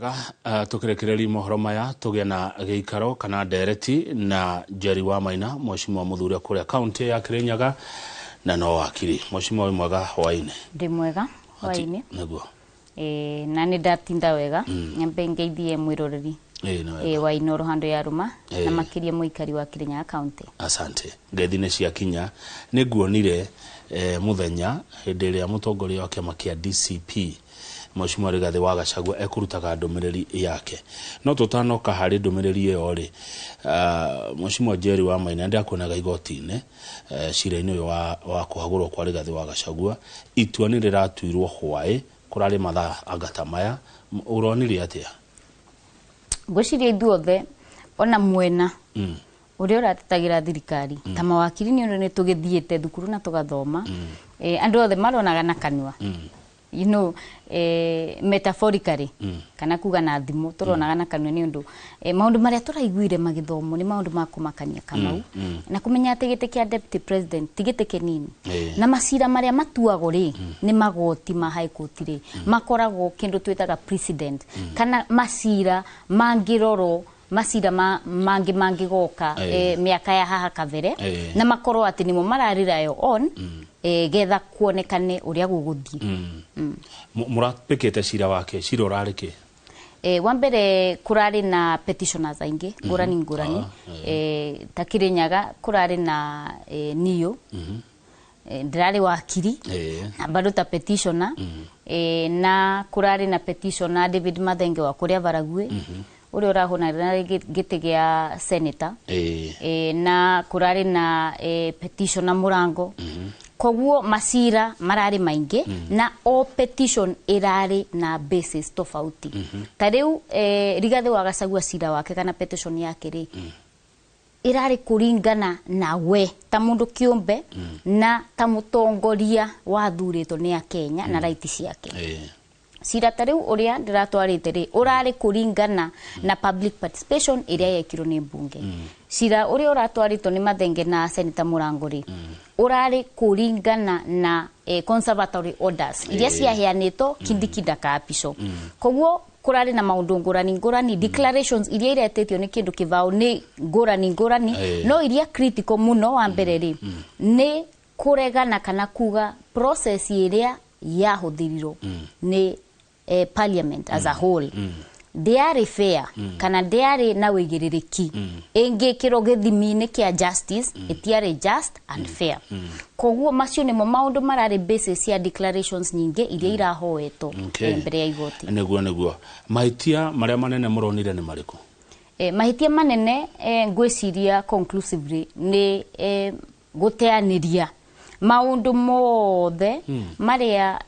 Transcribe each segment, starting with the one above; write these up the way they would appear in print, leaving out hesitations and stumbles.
Wega, tũkĩrĩkĩrĩria mohoro maya tũgĩe na gĩikaro kana ndereti na Njeri wa Maina, mheshimiwa mũthure kũrĩa kaunti ya Kirinyaga na no wakiri. Mheshimiwa, wĩ mwega hwaĩ-inĩ? Ndĩ mwega hwaĩ-inĩ. Nĩguo. E, na nĩ ndatinda wega. Nyambe ngeithie mwĩroreri Ĩĩ, nĩ wega. E, wa Inoro handũ ya rũma na makĩria mũikari wa Kirinyaga County. Asante. Ngeithi nĩ ciakinya. Nĩ nguonire mũthenya hĩndĩ ĩrĩa mũtongoria wa kĩama kĩa DCP, Mheshimiwa Rigathĩ wa Gachagua, ekũrutaga ndũmĩrĩri yake. No tũtanoka harĩ ndũmĩrĩri ĩyo rĩ, Mheshimiwa Njeri wa Maina, nĩndakuonaga igoti-inĩ cira-inĩ ũyũ wa kũhagũrwo kwa Rigathĩ wa Gachagua. Itua nĩ rĩratuirwo hwaĩ, kũrarĩ mathaa anga ta maya. Ũronire atĩa? Ngwĩciria ithuothe ona mwena ũrĩa ũratetagĩra thirikari ta mawakiri, nĩ ũndũ nĩ tũgĩthiĩte thukuru na tũgathoma, andũ othe maronaga na kanua, metaphorically kana kuga na thimo, tũronaga na kanua nĩ ũndũ maũndũ marĩa tũraiguire magĩthomwo nĩ maũndũ ma kũmakania, Kamau, na kũmenya atĩ gĩtĩ kĩa deputy president ti gĩtĩ kĩnini na macira marĩa matuagwo rĩ nĩ magoti ma high court rĩ makoragwo kĩndũ twĩtaga precedent kana macira mangĩrorwo, macira mangĩ mangĩgoka mĩaka ya haha kabere na makorwo atĩ nĩmo mararĩrayo on getha kuonekane ũrĩa gũgũthiĩ. Mũrapĩkĩte cira wake, cira ũrarĩ kĩ? Wa mbere kũrarĩ na petitioners aingĩ ngũrani ngũrani. Ta Kirinyaga kũrarĩ na niyo ndĩrarĩ wakiri na bado ta petitioner, na kũrarĩ na petitioner David Mathenge wa kũrĩa Baragwi, ũrĩa ũrahũranĩra gĩtĩ gĩa senator, na kũrarĩ na petitioner Mũrango. Koguo macira mararĩ maingĩ na o petition ĩrarĩ na basis tofauti. Ta rĩu Rigathĩ wa Gachagua, cira wake kana petition yake rĩ ĩrarĩ kũringana na we ta mũndũ kĩũmbe na ta mũtongoria wathurĩtwo nĩ akenya na right ciake. Cira ta rĩu ũrĩa ndĩratwarĩte rĩ ũrarĩ kũringana na public participation ĩrĩa yekirwo nĩ mbunge. Cira ũrĩa ũratwarĩtwo nĩ Mathenge na Senator Mũrango rĩ ũrarĩ kũringana na conservatory orders iria ciaheanĩtwo Kindiki ndakaapicwo. Koguo kũrarĩ na maũndũ ngũrani ngũrani, declarations iria iretĩtio nĩ kĩndũ kĩbao nĩ ngũrani ngũrani, no iria critical mũno wa mbere rĩ nĩ kũregana kana kuga process ĩrĩa yahũthĩrirwo nĩ parliament as a whole ndĩarĩ fair kana ndĩarĩ na wĩigĩrĩrĩki ĩngĩkĩrwo gĩthimi-inĩ kĩa justice, ĩtiarĩ just and fair. Koguo macio nĩmo maũndũ mararĩ basis ya declarations nyingĩ iria irahoetwo mbere ya igoti. Nĩguo. Mahĩtia marĩa manene mũronire nĩ marĩkũ? Mahĩtia manene, ngwĩciria conclusively nĩ gũteanĩria maũndũ mothe marĩa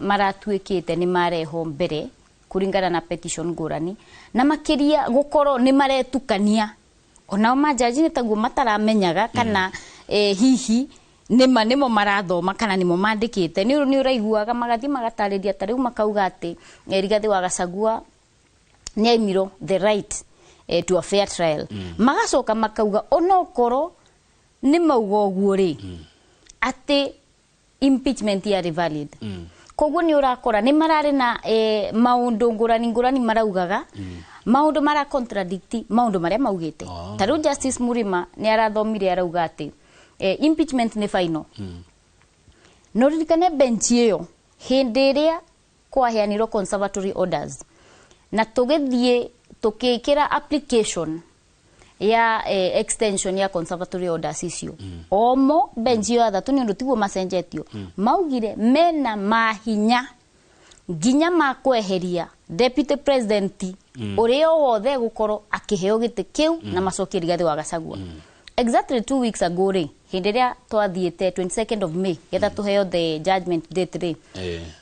maratuĩkĩte nĩ marehwo mbere kũringana na petition ngũrani, na makĩria gũkorwo nĩ maretukania onao majaji nĩ taguo mataramenyaga kana hihi nĩma nĩmo marathoma kana nĩmo mandĩkĩte. Nĩ ũraiguaga magathiĩ magatarĩria, ta rĩu makauga atĩ Rigathĩ wa Gachagua nĩ aimirwo the right to a fair trial. Magacoka makauga onokorwo nĩ mauga ũguo rĩ atĩ impeachment yarĩ valid. Koguo nĩ ũrakora nĩ mararĩ na maũndũ ngũrani ngũrani, maraugaga maũndũ mara contradict maũndũ marĩa maugĩte. Ta rĩu Justice Murima nĩ arathomire arauga atĩ impeachment nĩ final. No ririkane bench ĩyo hĩndĩ ĩrĩa kwaheanirwo conservatory orders na tũgĩthiĩ tũkĩkĩra application ya extension ya conservatory orders icio, omo bench ĩyo athatũ, nĩ ũndũ tiguo macenjetio, maugire mena mahinya nginya ma kweheria deputy president ũrĩa o wothe gũkorwo akĩheo gĩtĩ kĩu na macokie Rigathĩ wa Gachagua. Exactly 2 weeks ago rĩ, hĩndĩ ĩrĩa twathiĩte 22nd of May getha tũheo the judgment date rĩ,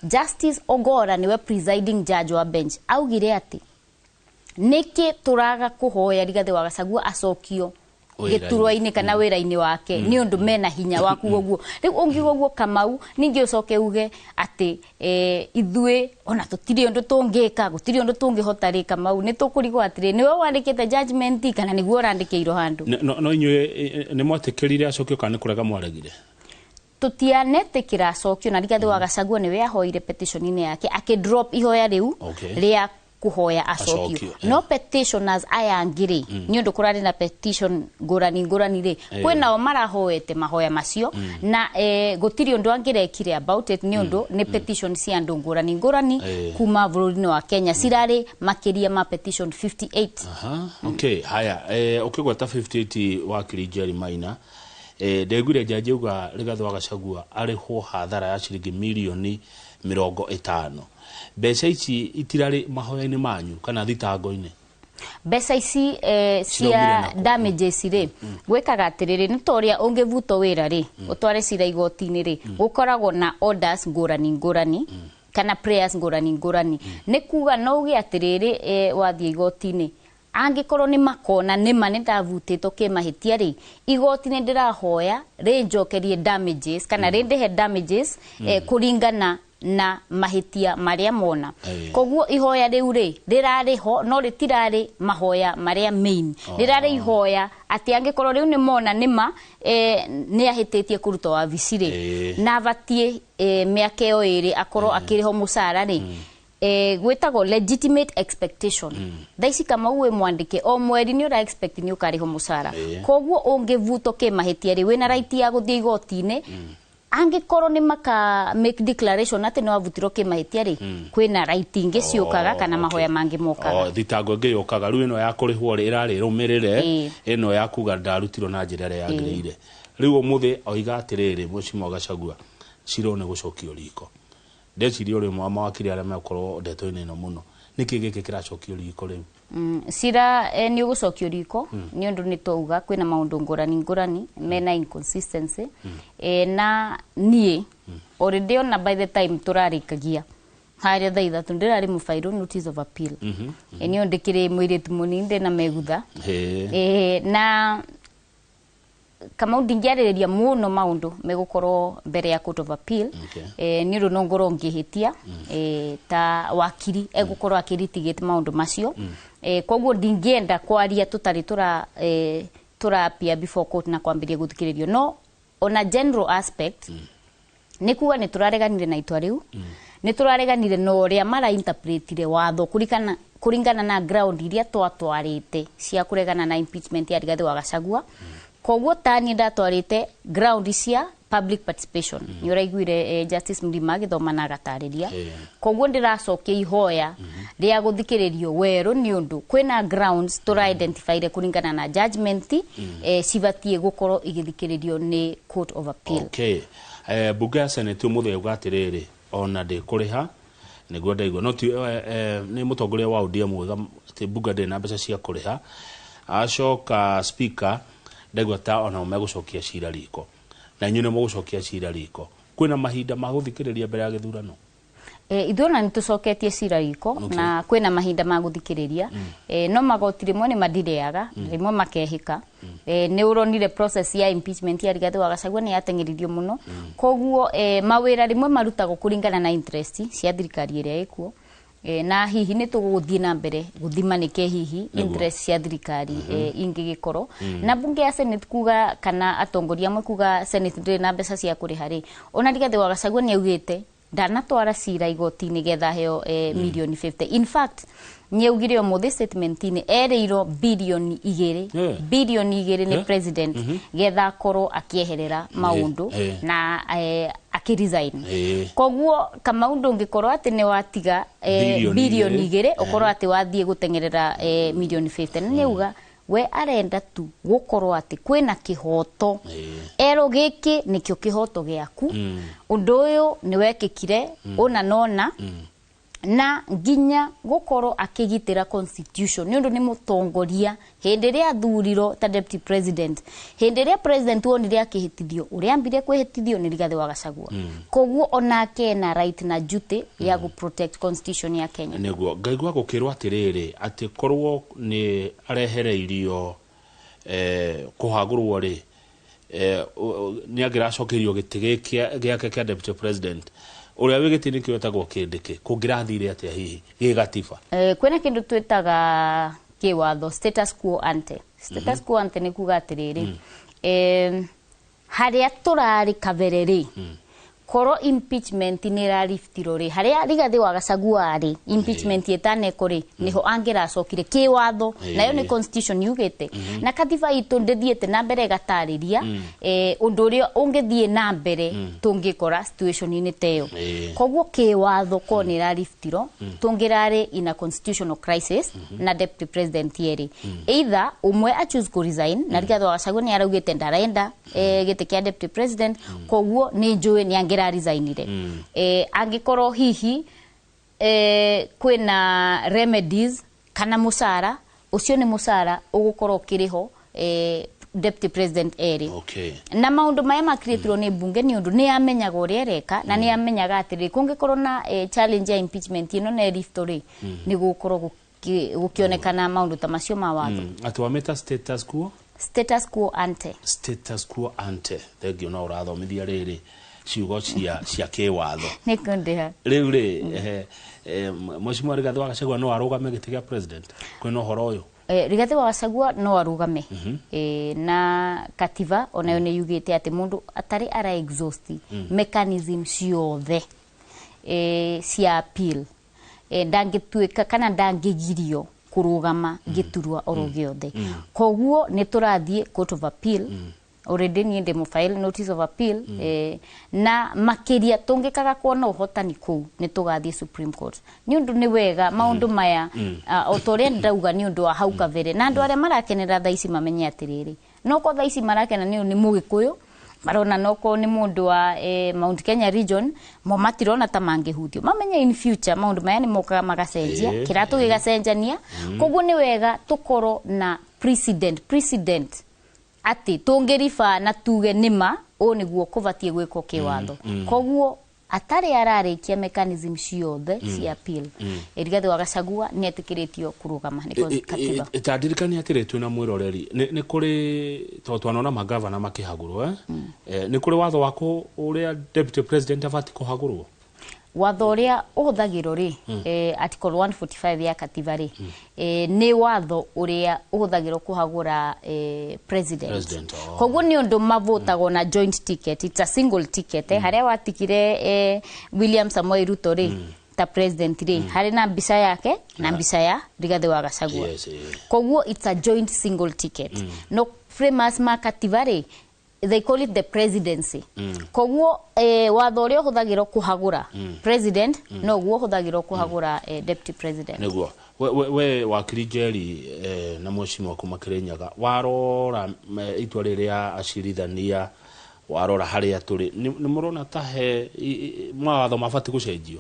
Justice Ogora nĩwe presiding judge wa bench augire atĩ nĩkĩ tũraga kũhoya Rigathĩ wa Gachagua acokio Wĩra-inĩ. gĩturwa-inĩ kana wĩra-inĩ wake nĩ ũndũ mena hinya wa kuga ũguo. Rĩu ũngiuga ũguo, Kamau, ningĩ ũcoke uge atĩ ithuĩ ona tũtirĩ ũndũ tũngĩka, gũtirĩ ũndũ tũngĩhota rĩ, Kamau, nĩ tũkũrigwo atĩrĩ, nĩwe wandĩkĩte judgment kana nĩguo ũrandĩkĩirwo handũ? No inyuĩ nĩ mwatĩkĩrire acokio kana nĩ kũrega mwaregire? Tũtianetĩkĩra acokio, na Rigathĩ wa Gachagua nĩwe ahoire petition-inĩ yake akĩ drop ihoya rĩu rĩa kuhoya acokio no petitioners aya angĩ rĩ nĩ ũndũ kũrarĩ na petition ngũrani ngũrani rĩ kwĩnao marahoete mahoya macio na gũtirĩ ũndũ angĩrekire about it nĩ ũndũ nĩ petition cia andũ ngũrani ngũrani kuma bũrũri-inĩ wa Kenya cirarĩ makĩria ma petition 58. Okay, haya ũkĩgweta 58 wakiri Njeri Maina, ndegwire jaji uga Rigathi wa Gachagua arĩhwo hathara ya ciringi mirioni 50. Mbeca ici itirarĩ mahoya-inĩ manyu kana thitango-inĩ? Mbeca ici cia damages rĩ gwĩkaga atĩrĩrĩ nĩ ta ũrĩa ũngĩbutwo wĩra rĩ ũtware cira igoti-inĩ rĩ gũkoragwo na orders ngũrani ngũrani kana prayers ngũrani ngũrani nĩ kuga no uge atĩrĩrĩ wathiĩ igoti-inĩ angĩkorwo nĩ makona nĩma nĩ ndabutĩtwo kĩmahĩtia rĩ igoti nĩ ndĩrahoya rĩnjokerie damages kana rĩndĩhe damages kũringana na mahĩtia marĩa mona. Koguo ihoya rĩu rĩ rĩrarĩ ho no rĩtirarĩ mahoya marĩa main, rĩrarĩ ihoya atĩ angĩkorwo rĩu nĩ mona nĩma nĩ ahĩtĩtie kũruta wabici rĩ na abatiĩ mĩaka ĩyo ĩrĩ akorwo akĩrĩhwo mũcara rĩ gwĩtagwo legitimate expectation. Thaa ici Kamau wĩ mwandĩke o mweri nĩ ũra expect nĩ ũkarĩhwo mũcara, koguo ũngĩbutwo kĩmahĩtia rĩ wĩna right ya gũthiĩ igoti-inĩ angĩkorwo nĩ maka make declaration atĩ nĩ wabutirwo kĩmahĩtia rĩ kwĩna right ingĩ ciũkaga kana mahoya mangĩ mokaga. Thitango ĩngĩ yũkaga rĩu ĩno ya kũrĩhwo rĩ ĩrarĩ ĩrũmĩrĩre ĩno ya kuga ndarutirwo na njĩra ĩrĩa yagĩrĩire. Rĩu ũmũthĩ oiga atĩrĩrĩ Mheshimiwa Gachagua cira nĩ gũcokio riko. Ndeciria ũrĩ ũmwe wa mawakiri arĩa megũkorwo ndeto-inĩ ĩno mũno, nĩkĩ gĩkĩ kĩracokio riko rĩu? Cira nĩ ũgũcokio riko nĩ ũndũ nĩ twauga kwĩna maũndũ ngũrani ngũrani mena inconsistency na niĩ already ona by the time tũrarĩkagia harĩa thaa 3 ndĩrarĩ mũbairũ notice of appeal nĩ ũndũ ndĩkĩrĩ mũirĩtu mũnini ndĩna megutha na Kamau ndingĩarĩrĩria mũno maũndũ megũkorwo mbere ya court of appeal nĩ ũndũ no ngorwo ngĩhĩtia ta wakiri egũkorwo akĩritigĩte maũndũ macio koguo ndingĩenda kwaria tũtarĩ tũra before court na kwambĩrĩria gũthikĩrĩrio no ona general aspect nĩ kuga nĩ tũrareganire na itua rĩu nĩ tũrareganire na ũrĩa marainterpretire watho kũringana na ground iria twatwarĩte cia kũregana na impeachment ya Rigathi wa Gachagua. Koguo tani ndatwarĩte ground cia public participation nĩ ũraiguire Justice Mrima agĩthoma na agatarĩria. Koguo ndĩracokia ihoya rĩa gũthikĩrĩrio werũ nĩ ũndũ kwĩna grounds tũra identifyire kũringana na judgment cibatiĩ gũkorwo igĩthikĩrĩrio nĩ court of appeal. Okay. Bunge ya Senate ũmũthĩ yauga atĩrĩrĩ ona ndĩkũrĩha nĩguo ndaigua no nĩ mũtongoria wa ODM uga atĩ bunge ndĩrĩ na mbeca cia kũrĩha acoka speaker ndaigua ta ona megũcokia cira riko na inyuĩ nĩ mũgũcokia cira riko kwĩna mahinda ma gũthikĩrĩria mbere ya gĩthurano? Ithuĩ ona nĩ tũcoketie cira riko na kwĩna mahinda ma gũthikĩrĩria no magoti rĩmwe nĩ madireaga rĩmwe makehĩka nĩ ũronire process ya impeachment ya Rigathi wa Gachagua nĩ yateng'eririo mũno koguo mawĩra rĩmwe marutagwo kũringana na interest cia thirikari ĩrĩa ĩkuo na hihi nĩ tũgũthiĩ na mbere gũthima nĩkĩ hihi interest cia thirikari ingĩgĩkorwo na bunge ya Senate kuga kana atongoria amwe kuga Senate ndĩrĩ na mbeca cia kũrĩha rĩ ona Rigathi wa Gachagua nĩ augĩte ndanatwara cira igoti-inĩ getha heo milioni 50. In fact nĩaugire ũmũthĩ statement-inĩ erĩirwo bilioni 2 bilioni 2 nĩ president getha akorwo akĩeherera maũndũ na akĩresign. Koguo Kamau ndũngĩkorwo atĩ nĩ watiga bilioni 2 ũkorwo atĩ wathiĩ gũteng'erera milioni 50 na nĩauga we arenda tu gũkorwo atĩ kwĩna kĩhoto erwo gĩkĩ nĩkĩo kĩhoto gĩaku ũndũ ũyũ nĩ wekĩkire ũna nona na nginya gũkorwo akĩgitĩra constitution nĩ ũndũ nĩ mũtongoria hĩndĩ ĩrĩa athurirwo ta deputy president hĩndĩ ĩrĩa president wonire akĩhĩtithio ũrĩa ambire kwĩhĩtithio nĩ Rigathi wa Gachagua koguo onake ena right na duty ya gũ protect constitution ya Kenya. Nĩguo ngaigua gũkĩrwo atĩrĩrĩ atĩ korwo nĩ arehereirio kũhagũrwo rĩ nĩ angĩracokeirio gĩtĩ gĩake kĩa deputy president ũrĩa wĩ gĩtĩ-inĩ kĩu etagwo Kindiki kũngĩrathire atĩa hihi gĩgatiba? Kwĩna kĩndũ twĩtaga kĩwatho status quo ante. Status quo ante nĩ kuga atĩrĩrĩ harĩa tũrarĩ kabere rĩ Korwo impeachment nĩ ĩrariftirwo rĩ, harĩa Rigathĩ wa Gachagua arĩ, impeachment ĩtanekwo rĩ, nĩho angĩracokire kĩwatho. Nayo nĩ constitution yugĩte, na katiba itũ ndĩthiĩte na mbere ĩgatarĩria ũndũ ũrĩa ũngĩthiĩ na mbere tũngĩkora situation-inĩ ta ĩyo. Koguo kĩwatho korwo nĩ ĩrariftirwo, tũngĩrarĩ in a constitutional crisis na deputy president yerĩ, either ũmwe a choose ku resign, na Rigathĩ wa Gachagua nĩ araugĩte ndarenda gĩtĩ kĩa deputy president, koguo nĩ njũĩ nĩ angĩra resignire. Angĩkorwo hihi kwĩna remedies kana mũcara ũcio, nĩ mũcara ũgũkorwo ũkĩrĩho deputy president erĩ. Na maũndũ maya makirĩtirwo nĩ mbunge nĩ ũndũ nĩ amenyaga ũrĩa ĩreka, na nĩ amenyaga atĩrĩ, kũngĩkorwo na challenge ya impeachment ĩno na ĩliftwo rĩ, nĩ gũgũkorwo gũkĩonekana maũndũ ta macio ma watho. Atĩ wamĩta status quo? Status quo ante. Status quo ante. Thengio, no ũrathomithia rĩrĩ ciugo cia kĩwatho. Nĩ kũndĩha. Rĩu rĩ, Mheshimiwa Rigathĩ wa Gachagua no arũgame gĩtĩ gĩa president kwĩna ũhoro ũyũ? Rigathĩ wa Gachagua no arũgame, na katiba onayo nĩ yugĩte atĩ mũndũ atarĩ ara exhaust mechanism ciothe cia appeal, ndangĩtuĩka kana ndangĩgirio kũrũgama gĩturwa oro gĩothe. Koguo nĩ tũrathiĩ court of appeal. Already niĩ ndĩ mũfile notice of appeal, na makĩria tũngĩkaga kuona ũhotani kũu, nĩ tũgathiĩ Supreme Court, nĩ ũndũ nĩ wega maũndũ maya, o ta ũrĩa ndauga, nĩ ũndũ wa hau kabere, na andũ arĩa marakenera thaa ici mamenye atĩrĩrĩ, noko thaa ici marakena nĩ ũndũ nĩ Mũgĩkũyũ, marona noko nĩ mũndũ wa Mount Kenya region, mo matirona ta mangĩhutio. Mamenye in future maũndũ maya nĩ mokaga magacenjia, kĩratũ gĩgacenjania. Koguo nĩ wega tũkorwo na precedent atĩ tũngĩriba na tuge nĩma ũũ nĩguo kũbatiĩ gwĩkwo kĩwatho. Koguo atarĩ ararĩkia mechanism ciothe cia appeal, Rigathĩ wa Gachagua nĩ etĩkĩrĩtio kũrũgama nĩ katiba. Tandirikania atĩrĩ, twĩna mwĩroreri, nĩ kũrĩ, tondũ twanona magavana makĩhagũrwo, eh? Nĩ kũrĩ watho wa ũrĩa deputy president abatiĩ kũhagũrwo? Watho ũrĩa ũhũthagĩrwo rĩ, article 145 ya katiba rĩ, nĩ watho ũrĩa ũhũthagĩrwo kũhagũra president. President, oh. Koguo nĩ ũndũ mavotagwo na joint ticket, it's a single ticket, harĩa watikire William Samoei Ruto rĩ ta president rĩ, harĩ na mbica yake na mbica ya Rigathĩ wa Gachagua. Koguo it's a joint single ticket. No framers ma katiba rĩ, they call it the presidency. Koguo watho ũrĩa ũhũthagĩrwo kũhagũra president noguo ũhũthagĩrwo kũhagũra deputy president. Nĩguo we wakiri Njeri, na mheshimiwa kuma Kirinyaga, warora itua rĩrĩa acirithania, warora harĩa tũrĩ, nĩ mũrona ta he mawatho mabatiĩ gũcenjio,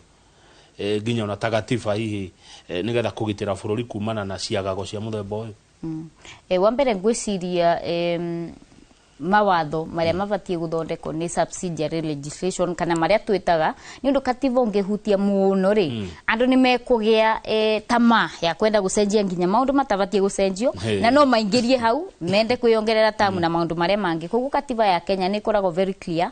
nginya ona ta gatiba hihi, nĩgetha kũgitĩra bũrũri kumana na ciagago cia mũthemba ũyũ? Wa mbere ngwĩciria mawatho marĩa mabatiĩ gũthondekwo nĩ subsidiary legislation, kana marĩa twĩtaga, nĩ ũndũ katiba ũngĩhutia mũno rĩ, andũ nĩ mekũgĩa tamaa ya kwenda gũcenjia nginya maũndũ matabatiĩ gũcenjio. Na no maingĩrie hau mende kwĩyongerera tamu na maũndũ marĩa mangĩ. Koguo katiba ya Kenya nĩ ĩkoragwo very clear,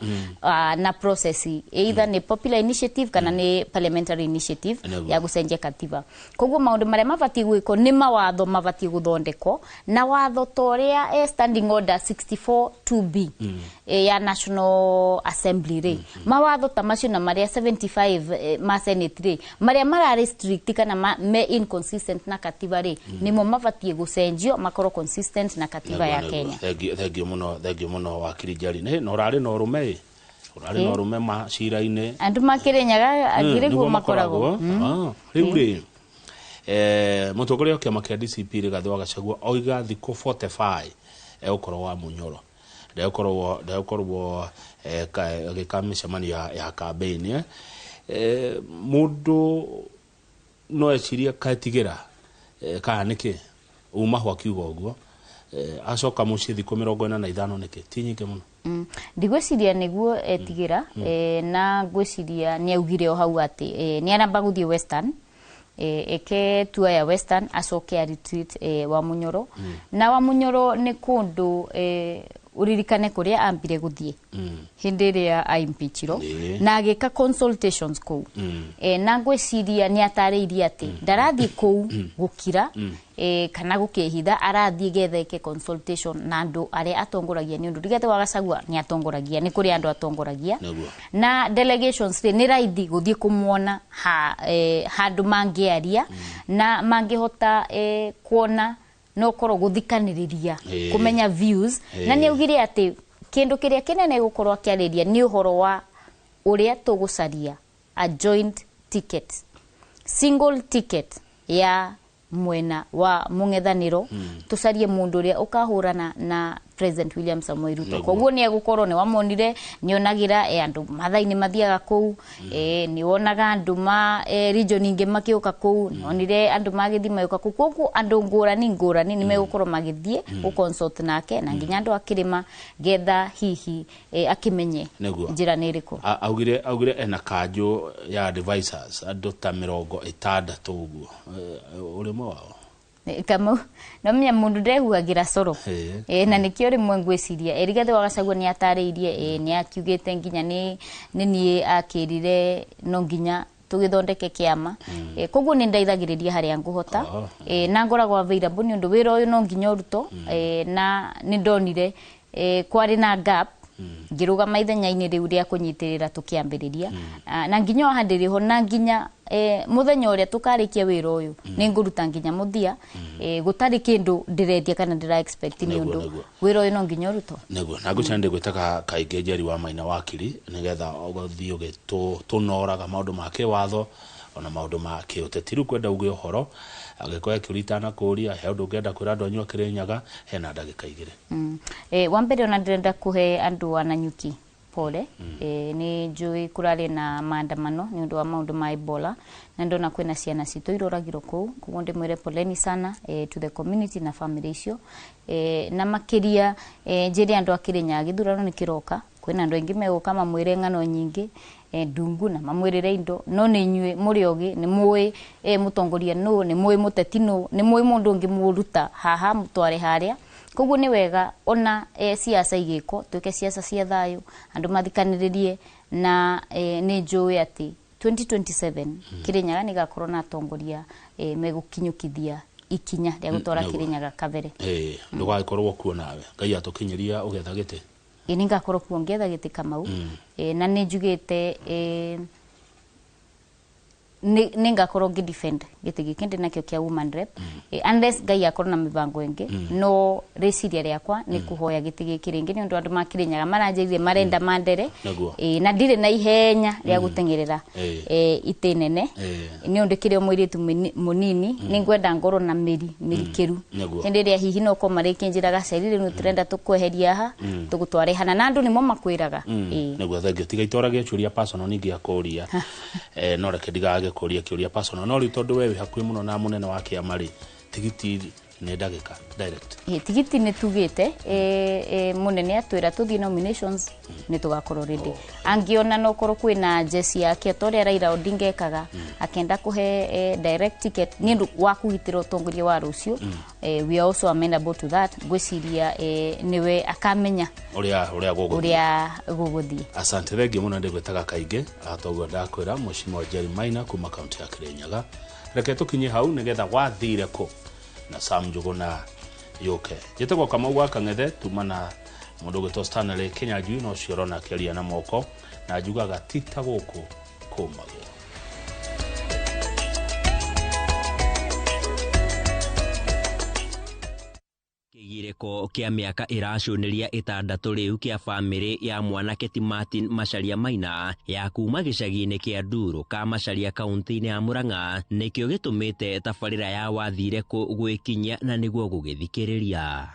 na process either nĩ popular initiative kana nĩ parliamentary initiative ya gũcenjia katiba. Koguo maũndũ marĩa mabatiĩ gwĩkwo nĩ mawatho mabatiĩ gũthondekwo, na watho ta ũrĩa standing order 64 2B ya National Assembly rĩ, mawatho ta macio na marĩa 75 ma Senate rĩ, marĩa mara restrict kana me inconsistent na katiba rĩ, nĩmo mabatiĩ gũcenjio makorwo consistent na katiba ya Kenya. Thengio mũno, thengio mũno, wakiri Njeri. Nĩ na ũrarĩ na ũrũme ĩ, ũrarĩ na ũrũme macira-inĩ. Andũ makĩrĩnyaga angĩrĩ guo nĩguo makoragwo. Rĩu rĩ, mũtongoria wa kĩama kĩa DCP Rigathĩ wa Gachagua oiga thikũ 45 egũkorwo wa Munyoro, ndegũkorwo agĩka mĩcemanio ya campaign. Mũndũ no ecirie kaetigĩra, kana nĩkĩ uma ho akiuga ũguo, acoka mũciĩ thikũ 45 nĩkĩ ti nyingĩ mũno? Ndigwĩciria nĩguo etigĩra, na ngwĩciria nĩ augire o hau atĩ nĩ aramba gũthiĩ Western, eke tour ya Western, acoke a retreat wa Munyoro. Na wa Munyoro nĩ kũndũ Uririkane kuria ambire guthie hindi iria aimpeachirwo na agika consultations kuu. Na ngwiciria ni atariirie ati ndarathie kuu gukira kana gukihitha, arathie getha eke consultation na andu aria atongoragia, ni undu Rigathi wa Gachagua ni atongoragia, ni kuri andu atongoragia na delegations ni raithi guthie kumuona ha handu mangiaria na mangihota kuona no korwo guthikaniriria kumenya views. Na ni augire ati kindu kiria kinene gukorwo akiariria ni uhoro wa uria tugucaria a joint ticket, single ticket ya mwena wa mungethaniro, tucarie mundu uria ukahurana na President William Samoei Ruto. Koguo ni egukorwo ni wamonire ni onagira andu mathaini mathiaga kuu, ni wonaga andu ma region ingi makiuka kuu, ni onire andu magithi mayuka kuu, koguo andu ngurani ngurani ni megukorwo magithie gukonsult nake na nginya andu akirima getha hihi akimenye njira ni iriku. Augire ena kanjo ya advisors andu ta 60 uguo, uri mwe wao? Kamau no menya mundu ndehuhagira coro na nikio rimwe ngwiciria Rigathi wa Gachagua ni atariirie, ni akiugite nginya ni nie akirire no nginya tugithondeke kiama. Koguo ni ndeithagiriria haria nguhota, na ngoragwo available ni undu wira uyu no nginya uruto, na ni ndonire kwari na gap ngirugama ithenya-inĩ rĩu rĩa kũnyitĩrĩra tũkĩambĩrĩria, na nginya o handĩ ho na nginya muthenya ũrĩa tũkarĩkia wĩra ũyũ nĩ ngũruta nginya mũthia, gũtarĩ kĩndũ ndĩretia kana ndĩra expect nĩ ũndũ wĩra ũyũ no nginya ũrutwo. Nĩguo na ngũcanda ndĩgwĩtaga kaingĩ Njeri wa Maina wakiri nĩgetha ũgũthiĩ ũgĩtũnoraga maũndũ ma kĩwatho ona maũndũ ma kĩũteti. Rĩu kwenda uge ũhoro angĩkorwo kĩũria itanakũria he ũndũ ũngĩenda kwĩra andũ anyu a Kĩrĩnyaga, hena ndagĩka 2. Wa mbere ona ndĩrenda kũhe andũ a Nanyuki pole. Nĩ njũĩ kũrarĩ na maandamano nĩ ũndũ wa maũndũ ma Ebola, na ndona kwĩna ciana citũ iroragirwo kũu, koguo ndĩmwĩre poleni sana to the community na family icio, na makĩria njĩre andũ a Kĩrĩnyaga gĩthurano nĩ kĩroka, kwĩna andũ aingĩ megũka mamwĩre ng'ano nyingĩ ndungu na mamwĩrĩre indo, no nĩ inyuĩ mũrĩ ogĩ, nĩ mũĩ mũtongoria nũ, nĩ mũĩ mũteti nũ, nĩ mũĩ mũndũ ũngĩ mũruta haha mũtware harĩa. Koguo nĩ wega ona siasa igĩkwo twĩke siasa cia thayũ, andũ mathikanĩrĩrie, na nĩ njũĩ atĩ 2027 Kĩrĩnyaga nĩ gakorwo na atongoria megũkinyũkithia ikinya rĩa gũtwara Kĩrĩnyaga kabere. Ndũgagĩkorwo kuo nawe Ngai atũkinyĩria ũgetha gĩtĩ. Nĩ ngakorwo kuo ngĩetha gĩtĩ Kamau, na nĩ njugĩte nĩ ngakorwo ngĩ defend gĩtĩ gĩkĩ ndĩ nakĩo kĩa woman rep, unless Ngai akorwo na mĩbango ĩngĩ, no rĩciria rĩakwa nĩ kũhoya gĩtĩ gĩkĩ rĩngĩ nĩ ũndũ andũ ma Kĩrĩnyaga maranjĩrire marenda mandere, na ndirĩ na ihenya rĩa gũteng'erera itĩ nene, nĩ ũndũ kĩrĩ o mũirĩtu mũnini, nĩ ngwenda ngorwo na mĩri mĩrikĩru hĩndĩ ĩrĩa hihi no korwo marĩkĩnjĩra Gaceri rĩu tũrenda tũkweheria haha tũgũtware hana, na andũ nĩmo makwĩraga. Nĩguo thengio tiga itwarage ciũria personal ningĩakũria, no reke ndigage kũria kĩũria personal, no rĩu tondũ we wĩ hakuhĩ mũno na mũnene wa kĩama rĩ, tigiti nĩ ndagĩka direct. Tigiti nĩ tugĩte mũnene atwĩra tũthiĩ nominations nĩ tũgakorwo ready. Angĩona no korwo kwĩna jeci yake ta ũrĩa Raila Odinga ekaga, akenda kũhe direct ticket nĩ ũndũ wa kũgitĩra ũtongoria wa rũciũ, we are also amenable to that. Ngwĩciria nĩwe akamenya ũrĩa gũgũthiĩ. Asante thengio mũno, ndĩgwĩtaga kaingĩ toguo ndakwĩra Mheshimiwa Njeri Maina kuma kaunti ya Kĩrĩnyaga. Reke tũkinye hau nĩgetha wathire kũ na Sam Njuguna yũke. Njĩtagwo Kamau wa Kang'ethe, tuma na mũndũ ũgwĩtwo Stanley Kinyanjui, no ũcio ũrona akĩaria na moko, na njugaga ti ta gũkũ kũmagwo. Kĩgirĩko kĩa mĩaka ĩracũnĩria 6 rĩu kĩa bamĩrĩ ya mwanake ti Martin Macharia Maina ya kuma gĩcagi-inĩ kĩa Nduru ka Macharia kaunti-inĩ ya Murang'a nĩkĩo gĩtũmĩte tabarĩra ya wathire kũ gwĩkinyia na nĩguo gũgĩthikĩrĩria.